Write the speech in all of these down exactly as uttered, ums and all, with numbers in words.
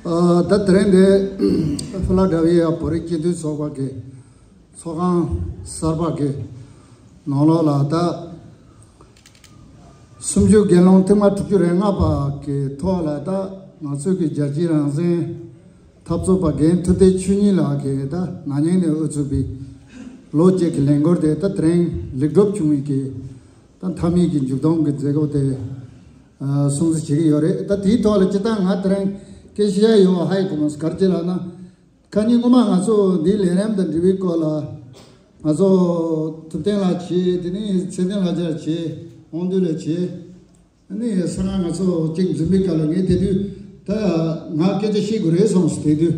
ཨ། ད་དེ་རིང་འདི་ཕི་ལ་ཌེལ་ཕི་ཡ་བོད་རིགས་སྤྱི་མཐུན་ཚོགས་པ་གི་ཚོགས་ཁང་གསར་པ་གི་ནང་ལོགས་ལ། ད་གསུམ་བཅུ་སྒེར་ལངས་ཐེངས་མ་དྲུག་ཅུ་རེ་ལྔ་པ་གི་ཐོག་ལ། ད་ང་ཚོའི་གི་རྒྱལ་སྤྱིའི་རང་བཙན་འཐབ་རྩོད་པ་རྒན་ཐུབ་བསྟན་ཆོས་ཉིད་ལགས་ཀྱིས་ད་ན་ནིང་ནས་དབུ་ཚུགས་པའི་ལོ་གཅིག་གི་ལས་འགུལ་དེ་ད་དེ་རིང་ལེགས་གྲུབ་བྱུང་བའི་གི་ད་མཐའ་མའི་གི་མཇུག་སྡོམ་གྱི་མཛད་སྒོ་དེ། ཨ། སྲུང་བརྩི་བྱེད་ཀྱི་ཡོད་རེད། ད་དེའི་ཐོག་ལ་སྤྱིར་བཏང་ང་དེ་རིང་སྐད་ཆ་བཤད་ཡ་ཡོད་པ་ཧ་ཡི་གོ་མ་སོང་། ག་རེ་བྱས་ལབ་ན། ཁ་ཉིན་སྔོན་མ་ང་ཚོ་འདིའི་ལས་རིམ་དང་འབྲེལ་བའི་སྐོར་ལ་ང་ཚོ་ཐུབ་བསྟན་ལགས་བྱས། དེ་ནས་ཚེ་བརྟན་ལྷ་རྒྱལ་བྱས། དབང་འདུས་ལགས་བྱས། ཨ་ནི་སང་ང་ཚོ་གཅིག་འཛོམས་པའི་སྐབས་ལ་ངས་དེ་དུས་ད་ང་སྐད་ཆ་བཤད་དགོས་རེད་བསམ་སོང་། དེ་དུས་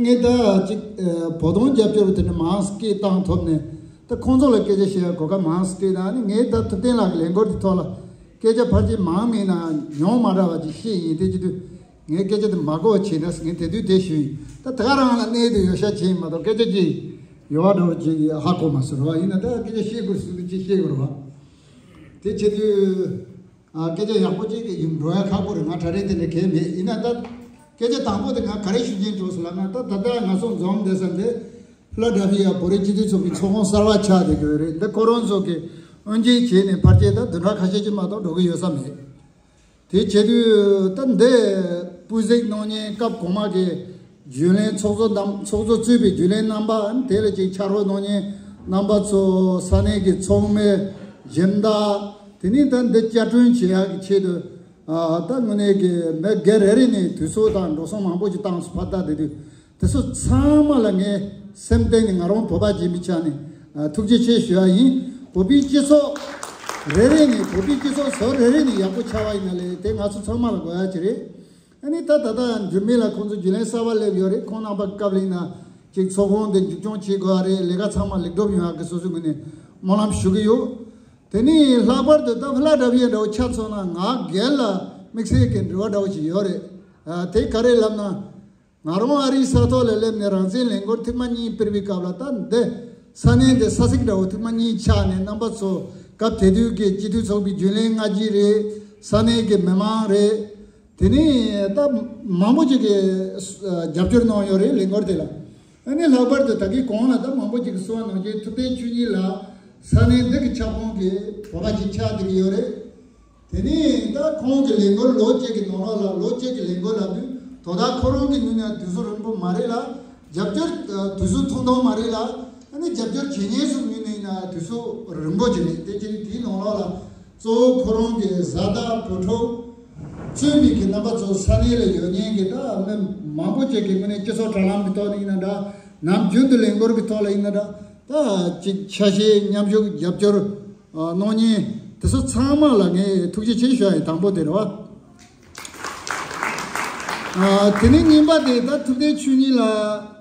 ངས་ད་གཅིག་ཨ། བོད་དོན་རྒྱབ་སྐྱོར་དེ་འདྲ་མང་སྐད་བཏང་ཐུབ་ནས། ད་ཁོང་ཚོ་ལ་སྐད་ཆ་བཤད་ཡ་གོ་སྐབས་མང་སྐད་བཏང་། ཨ་ནི་ངས་ད་ཐུབ་བསྟན་ལགས་ཀྱི་ལས་འགུལ་དེ་ཐོག་ལ་སྐད་ཆ་ཕལ་ཆེར་མང་མིན་ན་ཉུང་མ་འདྲ་བ་ཅིག་བཤད་ཡིན། དེ་བྱེད་དུས་ངས་སྐད་ཆ་དེ་མ་གོ་བ་བྱས་ན་ངས་དེ་དུས་དེ་ཞུས་ཡིན། ད་ད་ག་རང་ལ་གནས་དུ་ཡོད་ཤག་བྱས་ཡིན་མ་གཏོགས་སྐད་ཆ་ཅིག་ཡོད་པ་འདྲ་བོ་ཅིག་ཧ་གོ་མ་སོང་ར་བ། ཡིན་ན་ད་སྐད་ཆ་བཤད་དགོས་སུ་དུ་ཅིག་བཤད་དགོས་ར་བ། དེ་བྱེད་དུས་ཨ། སྐད་ཆ་ཡག་པོ་ཅིག་ཡིན་འགྲོ་ཡ་ཁག་པོ་རེད། ང་གྲ་རེ་དེ་འདྲ་གལ་མེད། ཡིན་ན་ད་སྐད་ཆ་དང་པོ་དེ་ང་ག་རེ་ཞུ་གིན་འགྲོ་སོང་ལབ་ན། ད་ད་ལྟ་ང་ཚོ་འཛོམས་བསྡད་ས་འདི་ཕི་ལ་ཌེལ་ཕི་ཡ་བོད་རིགས་སྤྱི་མཐུན་ཚོགས་པའི་ཚོགས་ཁང་གསར་པ་ཆགས་བསྡད་ཀྱི་ཡོད་རེད། འདི་ཁོ་རང་ཚོ་གི་དབུ་འབྱེད་བྱས་ནས་ཕལ་ཆེར་ད་བདུན་ཕྲག་ཁ་ཤས་ཅིག་མ་གཏོགས་འགྲོ་གི་ཡོད་ས་མེད། དེ་བྱེད་དུས་ད་འདི་སྤུས་གཟིགས་གནང་མཁན་སྐབས་གོང་མ་གི་རྒྱུན་ལས་ཚོགས་གཙོ་རྣམ། ཚོགས་གཙོ་གཙོས་པའི་རྒྱུན་ལས་རྣམ་པ། དེ་ལ་ཅིག་ཕྱག་རོགས་གནང་མཁན་རྣམ་པ་ཚོ། ས་གནས་ཀྱི་ཚོགས་མི་སྦྱིན་བདག། དེ་ནས་ད་འདི་བསྐྱར་སྐྲུན་བྱེད་ཡག་གི་ཆེད་དུ། ཨ། ད་དངོས་གནས་ཀྱི་མི་སྒེར་རེ་རེ་ནས་དུས་ཚོད་དང་འགྲོ་སོང་མང་པོ་ཞིག་བཏང་སོང་། ཕར་ལྟ་བསྡད་དུས། དེ་ཚོ་ཚང་མ་ལ་ངས་སེམས་གཏིང་ནས་ང་རང་བོད་པ་ཡིན་པའི་ཆ་ནས་ཨ། ཐུགས་རྗེ་ཆེ་ཞུ་ཡ་ཡིན། བོད་པའི་སྤྱི་ཚོགས་རེ་རེ་ནས། བོད་པའི་སྤྱི་ཚོགས་ཟུར་རེ་རེ་ནས་ཡག་པོ་ཆགས་པ་ཡིན་ན་ལས་དེ་ང་ཚོ་ཚང་མ་ལ་དགོས་ཡ་ཅིག་རེད། ཨ་ནི་ད་ད་ལྟ་འགྱུར་མེད་ལ་ཁོང་ཚོ་རྒྱུན་ལས་གསར་པ་སླེབས་ཡོད་རེད། ཁོང་རྣམ་པ་སྐབས་ལ་ཡིན་ན་ཅིག་ཚོགས་ཁང་དེ་མཇུག་སྐྱོང་བྱེད་དགོས་ཡ་རེད། ལས་ཀ་ཚང་མ་ལེགས་གྲུབ་ཡོང་ཡ་གི་སོ་སོའི་ངོས་ནས་སྨོན་ལམ་ཞུ་གི་ཡོད། དེ་ནས་ལྷག་པར་དུ་ད་ཕི་ལ་ཌེལ་ཕི་ཡ་འདྲ་བོ་ཆ་མཚོན་ན་ང་སྒེར་ལ་དམིགས་བསལ་གྱི་འབྲེལ་བ་འདྲ་བོ་ཞིག་ཡོད་རེད། ཨ། དེ་ག་རེ་ལབ་ན། ང་རང་ཨ་རིའི་ས་ཐོག་ལ་སླེབས་ནས་རང་བཙན་ལས་འགུལ་ཐེངས་མ་གཉིས་སྤེལ་བའི་སྐབས་ལ། ད་འདི་ས་གནས་འདི་ས་ཚིགས་འདྲ་བོ་ཐེངས་མ་གཉིས་ཆགས་ནས། རྣམ་པ་ཚོ་སྐབས་དེ་དུས་ཀྱི་སྤྱི་འཐུས་ཚོགས་པའི་རྒྱུན་ལས་སྔ་རྗེས་རེད། ས་གནས་ཀྱི་མི་མང་རེད། དེ་ནས་ད་མང་པོ་ཅིག་གིས་རྒྱབ་སྐྱོར་གནང་ཡོད་རེད་ལས་འགུལ་དེ་ལ། ཨ་ནི་ལྷག་པར་དུ་ད་གིན་གོང་ལ་ད་མང་པོ་ཅིག་གིས་གསུངས་པ་ནང་བཞིན་ཐུབ་བསྟན་ཆོས་ཉིད་ལགས་ས་གནས་འདི་གི་ཁྱབ་ཁོངས་ཀྱི་བོད་པ་ཅིག་ཆགས་བསྡད་ཀྱི་ཡོད་རེད། དེ་ནས་ད་ཁོང་གི་ལས་འགུལ་ལོ་གཅིག་གི་ནང་ལོགས་ལ། ལོ་གཅིག་གི་ལས་འགུལ་ལབ་དུས་དོ་བདག་ཁོ་རང་གི་ངོས་ནས་དུས་ཚོད་རིང་པོ་མ་རེད་ལ། རྒྱབ་སྐྱོར་ཨ། དུས་ཚོད་ཐུང་ཐུང་མ་རེད་ལ། ཨ་ནི་རྒྱབ་སྐྱོར་བྱེད་མཁན་ཚོའི་ངོས་ནས་ཡིན་ན་དུས་ཚོད་རིང་པོ་ཅིག་རེད། དེ་བྱས་ནས་དེའི་ནང་ལོགས་ལ་གཙོ་བོ་ཁོ་རང་གི་བཟའ་ཟླ་བུ་ཕྲུག་གཙོས་པའི་གི་རྣམ་པ་ཚོ་ས་གནས་ལ་ཡོད་མཁན་གྱི་ད་མི་མང་པོ་ཅིག་གི་ངོས་ནས་སྤྱི་ཚོགས་དྲ་ལམ་གྱི་ཐོག་ནས་ཡིན་ན་འདྲ། ནམ་རྒྱུན་དུ་ལས་འགུལ་གྱི་ཐོག་ལ་ཡིན་ན་འདྲ། ད་ཅིག་ཆ་ཤས་མཉམ་ཞུགས་རྒྱབ་སྐྱོར་ཨ། གནང་མཁན་དེ་ཚོ་ཚང་མ་ལ་ངས་ཐུགས་རྗེ་ཆེ་ཞུ་ཡ་ཡིན། དང་པོ་དེ་རེད་བ། ཨ། དེ་ནས་གཉིས་པ་དེ་ད་ཐུབ་བསྟན་ཆོས་ཉིད་ལགས་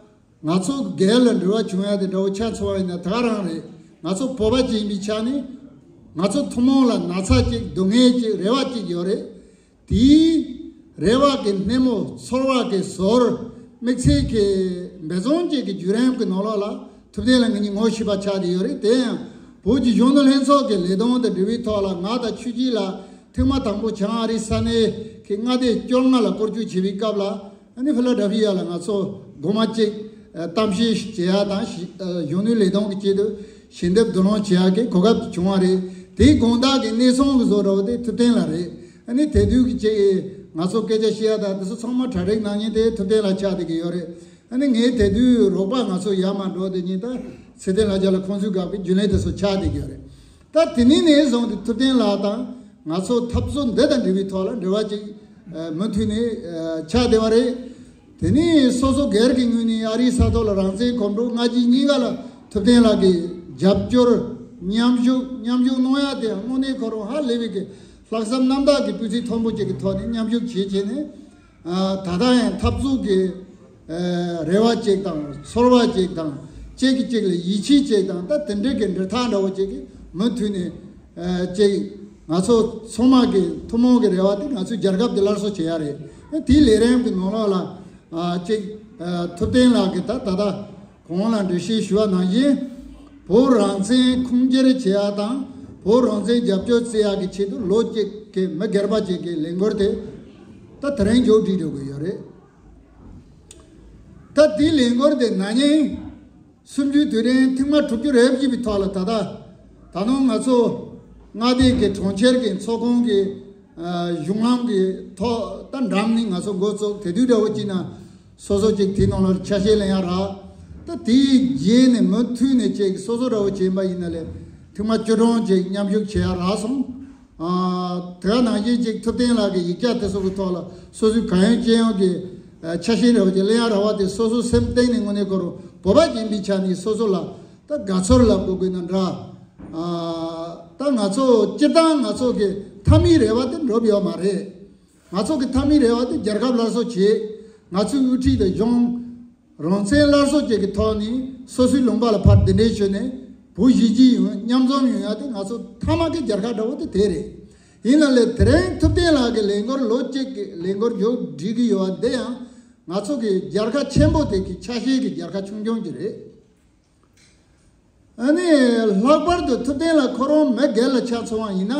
ང་ཚོ་སྒེར་ལ་འབྲེལ་བ་བྱུང་ཡ་དེ་འདྲ་བོ་ཆ་མཚོན་པ་ཡིན་ན་ད་ག་རང་རེད། ང་ཚོ་བོད་པ་ཅིག་ཡིན་པའི་ཆ་ནས་ང་ཚོ་ཐུན་མོང་ལ་ན་ཚ་ཅིག། སྡུག་བསྔལ་ཅིག། རེ་བ་ཅིག་ཡོད་རེད། དེའི་རེ་བ་གི་སྣེ་མོ། ཚོར་བ་གི་ཟོར། དམིགས་བསལ་གྱི་འབད་བརྩོན་བཅས་ཀྱི་བརྒྱུད་རིམ་གྱི་ནང་ལོགས་ལ་ཐུབ་བསྟན་ལགས་ང་གཉིས་ངོ་ཤེས་པ་ཆགས་བསྡད་ཡོད་རེད། དེ་ཡང་བོད་ཀྱི་གཞོན་ནུ་ལྷན་ཚོགས་ཀྱི་ལས་དོན་དང་འབྲེལ་བའི་ཐོག་ལ་ང་དང་ཆོས་སྐྱིད་ལགས་ཐེངས་མ་དང་པོ་བྱང་ཨ་རིའི་ས་གནས་ཀྱི་མངའ་སྡེ་བཅོ་ལྔ་ལ་སྐོར་སྐྱོད་བྱེད་པའི་སྐབས་ལ། ཨ་ནི་ཕི་ལ་ཌེལ་ཕི་ཡ་ལ་ང་ཚོ་སྒོ་མ་གཅིག་ཨ། གཏམ་བཤད་བྱེད་ཡ་དང་། ཞི། ཨ། གཞོན་ནུའི་ལས་དོན་གྱི་ཆེད་དུ་ཞལ་འདེབས་བསྡུ་སློང་བྱེད་ཡ་གི་གོ་སྐབས་བྱུང་བ་རེད། དེའི་དགོང་དག་གི་གནས་ཚང་གི་བཟོ་འདྲ་བོ་དེ་ཐུབ་བསྟན་ལགས་རེད། ཨ་ནི་དེ་དུས་ཀྱི་ཅིག་ང་ཚོ་སྐད་ཆ་བཤད་ཡ་དང་དེ་ཚོ་ཚང་མ་གྲ་སྒྲིག་གནང་མཁན་དེ་ཐུབ་བསྟན་ལགས་ཆགས་བསྡད་ཀྱི་ཡོད་རེད། ཨ་ནི་ངས་དེ་དུས་རོགས་པ་ང་ཚོ་ཡར་མར་འགྲོ་དེ་ཉིན་ད་ཚེ་བརྟན་ལྷ་རྒྱལ་ལགས་ཁོང་ཚོའི་སྒང་གི་རྒྱུན་ལས་དེ་ཚོ་ཆགས་བསྡད་ཀྱི་ཡོད་རེད། ད་དེ་ནས་ནས་བཟུང་སྟེ་ཐུབ་བསྟན་ལགས་དང་ང་ཚོ་འཐབ་རྩོད་འདི་དང་འབྲེལ་བའི་ཐོག་ལ་འབྲེལ་བ་ཅིག་ཨ། མུ་མཐུད་ནས་ཨ། ཆགས་བསྡད་པ་རེད། དེ་ནས་སོ་སོ་སྒེར་གྱི་ངོས་ནས་ཨ་རིའི་ས་ཐོག་ལ་རང་བཙན་གོམ་བགྲོད་སྔ་རྗེས་གཉིས་ཀ་ལ་ཐུབ་བསྟན་ལགས་ཀྱིས་རྒྱབ་སྐྱོར། མཉམ་ཞུགས། མཉམ་ཞུགས་གནང་ཡ་དེ་དངོས་གནས་ཁོ་རང་ཧ་ལས་པའི་གི་ལྷག་བསམ་རྣམ་དག་གི་སྤུས་ཚད་མཐོན་པོ་ཅིག་གི་ཐོག་ནས་མཉམ་ཞུགས་བྱེད་བྱས་ནས། ཨ། ད་ལྟ་ཡང་འཐབ་རྩོད་ཀྱི་ཨ། རེ་བ་ཅིག་དང་། ཚོར་བ་ཅིག་དང་། གཅིག་གིས་གཅིག་ལ་ཡིད་ཆེས་ཅིག་དང་། ད་དེ་འདྲའི་གི་འབྲེལ་ཐག་འདྲ་བོ་ཅིག་གི་མུ་མཐུད་ནས་ཨ། ཅིག་ང་ཚོ་ཚང་མ་གི་ཐུན་མོང་གི་རེ་བ་དེ་ང་ཚོའི་རྒྱལ་ཁབ་དེ་སླར་གསོ་བྱེད་ཡ་རེད། དེའི་ལས་རིམ་གྱི་ནང་ལོགས་ལ་ཨ། ཅིག་ཨ། ཐུབ་བསྟན་ལགས་ཀྱིས་ད་ད་ལྟ་གོང་ལ་འགྲེལ་བཤད་ཞུ་བ་ནང་བཞིན། བོད་རང་བཙན་ཁུངས་སྐྱེལ་བྱེད་ཡ་དང་། བོད་རང་བཙན་རྒྱབ་སྐྱོར་བྱེད་ཡ་གི་ཆེད་དུ་ལོ་གཅིག་གི་མི་སྒེར་པ་ཅིག་གི་ལས་འགུལ་དེ་ད་དེ་རིང་མཇུག་སྒྲིལ་འགྲོ་གི་ཡོད་རེད། ད་དེའི་ལས་འགུལ་དེ་ན་ནིང་གསུམ་བཅུའི་དུས་དྲན་ཐེངས་མ་དྲུག་ཅུ་རེ་བཞི་པའི་ཐོག་ལ་ད་ལྟ་ད་དུང་ང་ཚོ་མངའ་སྡེ་གི་གྲོང་ཁྱེར་གྱི་ཚོགས་ཁོངས་ཀྱི་གཞུང་ལམ་གྱི་ཐོག་ད་འགྲམ་ནས་ང་ཚོ་འགོ་བཙུགས། དེ་དུས་འདྲ་བོ་ཅིག་ན་སོ་སོ་ཅིག་དེའི་ནང་ལ་ཆ་ཤས་ལེན་ཡ་རག་ད་དེའི་རྗེས་ནས་མུ་མཐུད་ནས་ཅིག་སོ་སོ་འདྲ་བོ་བྱས་པ་ཡིན་ན་ལས་ཐེངས་མ་བཅུ་གྲངས་ཅིག་མཉམ་ཞུགས་བྱེད་ཡ་རག་སོང་། དེ་ག་ནང་བཞིན་ཅིག་ཐུབ་བསྟན་ལགས་ཀྱི་ཡིག་ཆ་དེ་ཚོ་གི་ཐོག་ལ་སོ་སོའི་གང་ཡོད་ཅི་ཡོང་གི་ཆ་ཤས་འདྲ་བོ་ཅིག་ལེན་ཡ་རག་པ་དེ་སོ་སོ་སེམས་གཏིང་ནས་དངོས་གནས་ཁོ་རང་བོད་པ་ཡིན་པའི་ཆ་ནས་སོ་སོ་ལ་ད་དགའ་ཚོར་ལབ་དགོས་དགོས་ན་འདྲ། ད་ང་ཚོ་སྤྱིར་བཏང་ང་ཚོ་གི་མཐའ་མའི་རེ་བ་དེ་འགྲུབ་ཡོད་མ་རེད། ང་ཚོ་གི་མཐའ་མའི་རེ་བ་དེ་རྒྱལ་ཁབ་སླར་གསོ་བྱེད། ང་ཚོའི་དབུ་ཁྲིད་དང་གཞུང་རང་བཙན་སླར་གསོ་བཅས་ཀྱི་ཐོག་ནས་སོ་སོའི་ལུང་པ་ལ་ཕར་གདན་འདྲེན་ཞུས་ནས་བོད་གཞིས་བྱེས་ཡོང་མཉམ་འཛོམས་ཡོང་ཡ་དེ་ང་ཚོ་མཐའ་མ་གི་རྒྱལ་ཁ་འདྲ་བོ་དེ་དེ་རེད། ཡིན་ན་ལས་དེ་རིང་ཐུབ་བསྟན་ལགས་ཀྱི་ལས་འགུལ་ལོ་གཅིག་གི་ལས་འགུལ་མཇུག་སྒྲིལ་གི་ཡོད་པ་འདི་ཡང་ང་ཚོ་གི་རྒྱལ་ཁ་ཆེན་པོ་དེ་གི་ཆ་ཤས་ཀྱི་རྒྱལ་ཁ་ཆུང་ཆུང་ཅིག་རེད། ཨ་ནི་ལྷག་པར་དུ་ཐུབ་བསྟན་ལགས་ཁོ་རང་མི་སྒེར་ལ་ཆ་མཚོན་པ་ཡིན་ན།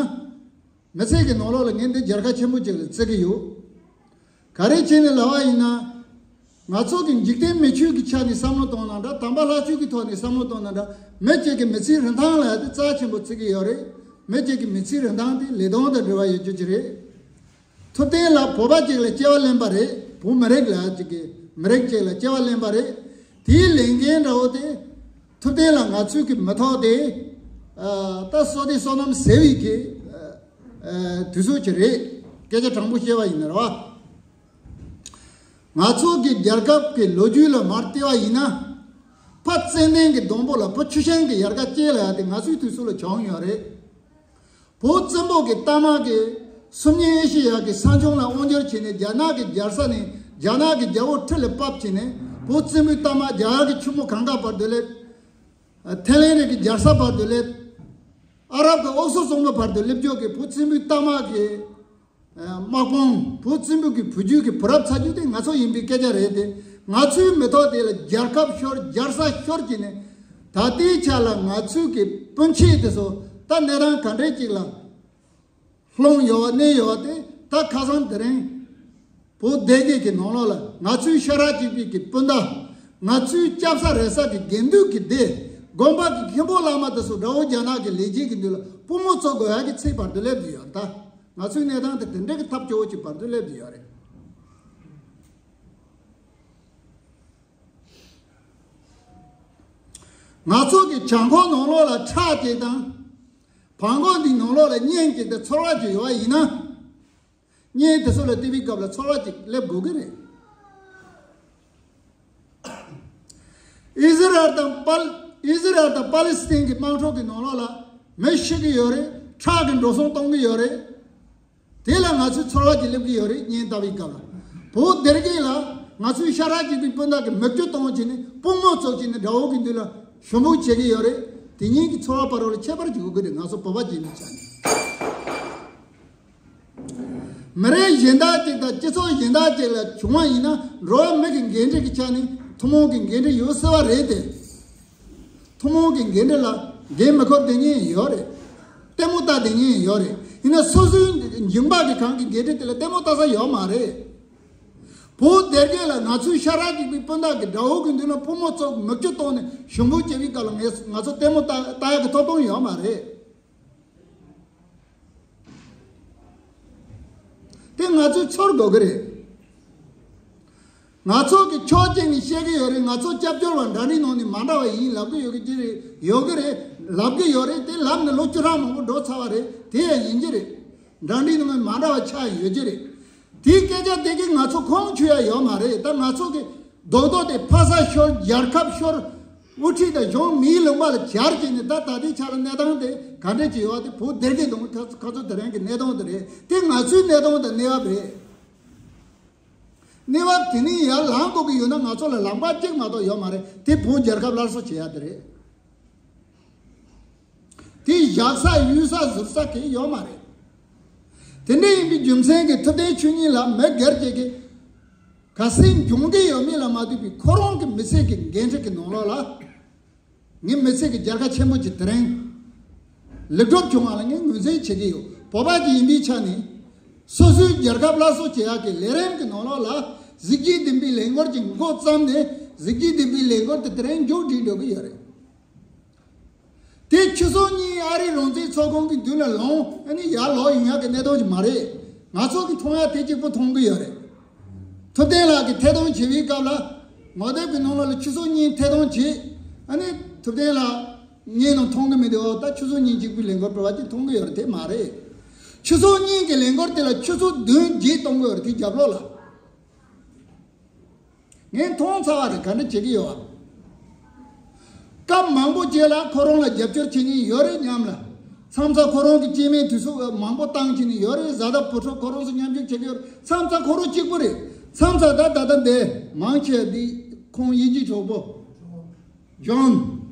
མི་ཚེ་གི་ནང་ལོགས་ལ་ངས་འདི་རྒྱལ་ཁ་ཆེན་པོ་ཅིག་ལ་བརྩི་གི་ཡོད། ག་རེ་བྱས་ནས་ལབ་པ་ཡིན་ན། ང་ཚོ་གི་འཇིག་རྟེན་མི་ཆོས་ཀྱི་ཆ་ནས་བསམ་བློ་གཏོང་ན་འདྲ། དམ་པ་ལྷ་ཆོས་ཀྱི་ཐོག་ནས་བསམ་བློ་གཏོང་ན་འདྲ། མི་གཅིག་གི་མི་ཚེའི་རིན་ཐང་ལ་ཡ་དེ་རྩ་ཆེན་པོ་བརྩི་གི་ཡོད་རེད། མི་གཅིག་གི་མི་ཚེའི་རིན་ཐང་དེ་ལས་དོན་དང་འབྲེལ་བ་ཡོད་རྒྱུ་ཅིག་རེད། ཐུབ་བསྟན་ལགས་བོད་པ་གཅིག་ལ་སྐྱེ་བ་ལེན་པ་རེད། བོད་མི་རིགས་ལ་གཅིག་གི་མི་རིགས་གཅིག་ལ་སྐྱེ་བ་ལེན་པ་རེད། དེའི་ལས་འགན་འདྲ་བོ་དེ་ཐུབ་བསྟན་ལགས་ང་ཚོའི་གི་མི་ཐོག་དེ་ད་བསོད་བདེ་བསོད་ནམས་ཟེར་བའི་གི་དུས་ཚོད་ཅིག་རེད། སྐད་ཆ་དྲང་པོ་བཤད་པ་ཡིན་ན་རེད་བ། ང་ཚོ་གི་རྒྱལ་ཁབ་ཀྱི་ལོ་རྒྱུས་ལ་མར་བལྟས་པ་ཡིན་ན། ཕ་ཙན་དན་གྱི་སྡོང་པོ་ལ་བུ་ཆུ་ཤིང་གི་ཡལ་ག་སྐྱེས་ལ་ཡ་དེ་ང་ཚོའི་དུས་སུ་ལ་བྱུང་ཡོད་རེད། བོད་བཙན་པོ་གི་རྟ་དམག་གིས་སུམ་བརྒྱད་ཨེ་ཤེ་ཡ་གི་ས་ཁྱོན་ལ་དབང་སྒྱུར་བྱས་ནས་རྒྱ་ནག་གི་རྒྱལ་ས་ནས་རྒྱ་ནག་གི་རྒྱལ་པོ་ཁྲི་ལ་ཕབ་བྱས་ནས་བོད་བཙན་པོའི་རྟ་དམག་རྒྱ་གར་གྱི་ཆུ་མོ་གངྒཱ་བར་དུ་སླེབས། ཐའི་ལེན་ཌ་གི་རྒྱལ་ས་བར་དུ་སླེབས། ཨ་རབ་ཀྱི་ཨུ་སུ་གཙང་པོ་བར་དུ་སླེབས་ཕྱོགས་ཀྱི་བོད་བཙན་པོའི་རྟ་དམག་གི་དམག་དཔུང་བོད་བཙན་པོ་གི་བུ་རྒྱུད་ཀྱི་བུ་རབས་ཚ་རྒྱུད་དེ་ང་ཚོ་ཡིན་པའི་སྐད་ཆ་རེད་དེ། ང་ཚོའི་མི་ཐོག་དེ་ལ་རྒྱལ་ཁབ་ཤོར་རྒྱལ་ས་ཤོར་གྱི་ནས་ད་ལྟའི་ཆ་ལ་ང་ཚོའི་གི་སྤུན་མཆེད་དེ་ཚོ་ད་གནས་སྟངས་ག་འདྲས་ཅིག་ལ་ལྷུང་ཡོད་པ་གནས་ཡོད་པ་དེ་ད་ཁ་སང་དེ་རིང་བོད་སྡེ་དགེ་གི་ནང་ལོགས་ལ་ང་ཚོའི་ཤ་ཁྲག་གཅིག་པའི་གི་སྤུན་ཟླ། ང་ཚོའི་སྐྱབས་ས་རེ་ས་གི་དགེ་འདུན་གྱི་སྡེ། དགོན་པ་གི་མཁན་པོ་བླ་མ་དེ་ཚོ་དགྲ་བོ་རྒྱ་ནག་གི་ལས་བྱེད་ཀྱི་མདུན་ལ་པུས་མོ་བཙུགས་དགོས་ཡག་གི་ཚད་བར་དུ་སླེབས་ཀྱི་ཡོད་རེད་ད། ང་ཚོའི་གནས་སྟངས་དེ་དེ་འདྲའི་གི་ཐབས་སྐྱོ་བོ་ཅིག་བར་དུ་སླེབས་ཀྱི་ཡོད་རེད། ང་ཚོ་གི་བྱང་ཁོག་ནང་ལོགས་ལ་ཁྲག་ཅིག་དང་། བྲང་ཁོག་འདིའི་ནང་ལོགས་ལ་གཉེན་ཅིག་དང་ཚོར་བ་ཅིག་ཡོད་པ་ཡིན་ན། གཉེན་དེ་ཚོ་ལ་བལྟས་པའི་སྐབས་ལ་ཚོར་བ་ཅིག་སླེབས་དགོས་ཀྱི་རེད། ཨི་ཟི་རལ་དང་པཱལ་ཨི་ཟི་རལ་དང་པཱ་ལི་སི་ཐན་གྱི་དམག་འཁྲུག་གི་ནང་ལོགས་ལ་མི་ཤི་གི་ཡོད་རེད། ཁྲག་གི་འགྲོ་སོང་གཏོང་གི་ཡོད་རེད། དེ་ལ་ང་ཚོའི་ཚོར་བ་ཅིག་སླེབས་ཀྱི་ཡོད་རེད། གཉེན་བཏབ་པའི་སྐབས་ལ་བོད་སྡེ་དགེ་ལ་ང་ཚོའི་ཤ་ཁྲག་གཅིག་པའི་སྤུན་ཟླ་གི་མི་བཅུ་གཏོང་བྱས་ནས་པུས་མོ་བཙུགས་བྱས་ནས་དགྲ་བོ་གི་མདུན་ལ་ཞུ་འབོད་བྱེད་ཀྱི་ཡོད་རེད། དེ་གཉིས་ཀྱི་ཚོར་བ་བར་ལ་ཁྱད་པར་ཅིག་ཡོད་ཀྱི་རེད། ང་ཚོ་བོད་པ་ཅིག་ཡིན་པའི་ཆ་ནས། མི་རིགས་གཞན་དག་ཅིག་དང་སྤྱི་ཚོགས་གཞན་དག་ཅིག་ལ་བྱུང་བ་ཡིན་ན་འགྲོ་བ་མི་གི་འགན་འཁྲི་གི་ཆ་ནས་ཐུན་མོང་གི་འགན་འཁྲི་ཡོད་སྲིད་པ་རེད་དེ། ཐུན་མོང་གི་འགན་འཁྲི་ལ་འགན་མི་འཁུར་བསྡད་མཁན་ཡོད་རེད། ལྟད་མོ་ལྟ་བསྡད་མཁན་ཡོད་རེད། ཡིན་ན་སོ་སོའི་འཇིགས་པ་གི་གང་གི་འགན་འཁྲི་དེ་ལ་ལྟད་མོ་ལྟ་ས་ཡོད་མ་རེད། བོད་སྡེ་དགེ་ལ་ང་ཚོའི་ཤ་ཁྲག་གཅིག་པའི་སྤུན་ཟླ་གི་དགྲ་བོ་གི་མདུན་ལ་པུས་མོ་བཙུགས་མི་བཅུ་གཏོང་ནས་ཞུ་འབོད་བྱེད་པའི་སྐབས་ལ་ངས་ང་ཚོ་ལྟད་མོ་ལྟ་ལྟ་ཡག་གི་ཐོབ་ཐང་ཡོད་མ་རེད། དེ་ང་ཚོས་ཚོར་དགོས་ཀྱི་རེད། ང་ཚོ་གི་ཕྱོགས་གཅིག་ནས་བཤད་ཀྱི་ཡོད་རེད། ང་ཚོ་སྐྱབས་བཅོལ་བ་འདྲ་འདྲའི་ནང་ནས་མ་འདྲ་བ་ཡིན་ལབ་ཀྱི་ཡོད་ཀྱི་རེད། ཡོད་ཀྱི་རེད། ལབ་ཀྱི་ཡོད་རེད། དེ་ལབ་ནས་ལོ་བཅུ་ཕྲག་མང་པོ་འགྲོ་ཚར་བ་རེད། དེ་ཡང་ཡིན་གྱི་རེད། འདྲ་འདྲའི་ནང་ནས་མ་འདྲ་བ་ཆགས་ཡོད་ཀྱི་རེད། དེའི་སྐད་ཆ་དེ་གིས་ང་ཚོ་ཁོང་ཆུད་ཡ་ཡོད་མ་རེད། ད་ང་ཚོ་གི་རྡོག་རྡོག་དེ་ཕ་ས་ཤོར། རྒྱལ་ཁབ་ཤོར། དབུ་ཁྲིད་དང་གཞུང་མིའི་ལུང་པ་ལ་གྱར་བྱས་ནས་ད་ད་ལྟའི་ཆ་ལ་གནས་སྟངས་དེ་ག་འདྲ་ཅིག་ཡོད་པ་དེ་བོད་སྡེ་དགེ་དང་ཁ་ཁ་ཚོ་དེ་རིང་གི་གནས་སྟངས་དེ་རེད། དེ་ང་ཚོའི་གནས་སྟངས་དང་གནས་བབ་རེད། གནས་བབ་དེ་ནས་ཡར་ལངས་དགོས་ཀྱི་ཡོད་ན་ང་ཚོ་ལ་ལམ་ཁ་གཅིག་མ་གཏོགས་ཡོད་མ་རེད། དེ་བོད་རྒྱལ་ཁབ་སླར་གསོ་བྱེད་ཡ་དེ་རེད། དེ་བཞག་ས་གཡུག་ས་ཟུར་ས་གང་ཡང་ཡོད་མ་རེད། དེ་འདྲ་ཡིན་པའི་རྒྱུ་མཚན་གྱིས་ཐུབ་བསྟན་ཆོས་ཉིད་ལགས་མི་སྒེར་གཅིག་གིས་ག་ཚོད་འབྱུང་གི་ཡོད་མེད་ལ་མ་ལྟོས་པའི་ཁོ་རང་གི་མི་ཚེ་གི་འགན་འཁྲི་གི་ནང་ལོགས་ལ། ངའི་མི་ཚེ་གི་རྒྱལ་ཁ་ཆེན་པོ་ཅིག་དེ་རིང་ལེགས་གྲུབ་བྱུང་བ་ལ་ངས་ངོས་འཛིན་བྱེད་ཀྱི་ཡོད། བོད་པ་ཅིག་ཡིན་པའི་ཆ་ནས་སོ་སོའི་རྒྱལ་ཁབ་སླར་གསོ་བྱེད་ཡག་གི་ལས་རིམ་གྱི་ནང་ལོགས་ལ་གཟི་བརྗིད་ལྡན་པའི་ལས་འགུལ་ཅིག་འགོ་བརྩམས་ནས་ གཟི་བརྗིད་ལྡན་པའི་ལས་འགུལ་དེ་དེ་རིང་མཇུག་སྒྲིལ་འགྲོ་གི་ཡོད་རེད། དེ་ཆུ་ཚོད་གཉིས་ཨ་རིའི་རང་བཙན་ཚོགས་ཁང་གི་མདུན་ལ་ལངས་ཨ་ནི་ཡར་ལོག་ཡོང་ཡག་གི་གནད་དོན་ཅིག་མ་རེད། ང་ཚོ་གི་མཐོང་ཡག་དེ་གཅིག་པུ་མཐོང་གི་ཡོད་རེད། ཐུབ་བསྟན་ལགས་ཀྱིས་ཐད་གཏོང་བྱེད་པའི་སྐབས་ལ་ངོ་དེབ་ཀྱི་ནང་ལོགས་ལ་ཆུ་ཚོད་གཉིས་ཐད་གཏོང་བྱེད། ཨ་ནི་ཐུབ་བསྟན་ལགས་བརྙན་ནང་མཐོང་གི་མི་འདུག་ད་ཆུ་ཚོད་གཉིས་གཅིག་པུའི་ལས་འགུལ་སྤེལ་བ་ཅིག་མཐོང་གི་ཡོད་རེད། དེ་མ་རེད། ཆུ་ཚོད་གཉིས་ཀྱི་ལས་འགུལ་དེ་ལ་ཆུ་ཚོད་བདུན་བརྗེ་གཏོང་གི་ཡོད་རེད། དེ་རྒྱབ་ལོགས་ལ། ངས་མཐོང་ཚར་བ་རེད། ག་འདྲ་བྱེད་ཀྱི་ཡོད་བ། སྐབས་མང་པོ་རྗེས་ལ་ཁོ་རང་ལ་རྒྱབ་སྐྱོར་བྱེད་མཁན་ཡོད་རེད་སྙམ་ལ། མཚམས་མཚམས་ཁོ་རང་གི་སྐྱེས་དམན་དུས་སུ་མང་པོ་བཏང་བྱས་ནས་ཡོད་རེད། བཟའ་ཟླ་བུ་ཕྲུག་ཁོ་རང་ཚོ་མཉམ་ཞུགས་བྱེད་ཀྱི་ཡོད་རེད། མཚམས་མཚམས་ཁོ་རང་གཅིག་པུ་རེད། མཚམས་མཚམས་ད་ད་ལྟ་འདི་མང་ཆེ་བ་འདི་ཁོང་དབྱིན་ཇིའི་གྲོགས་པོ། John།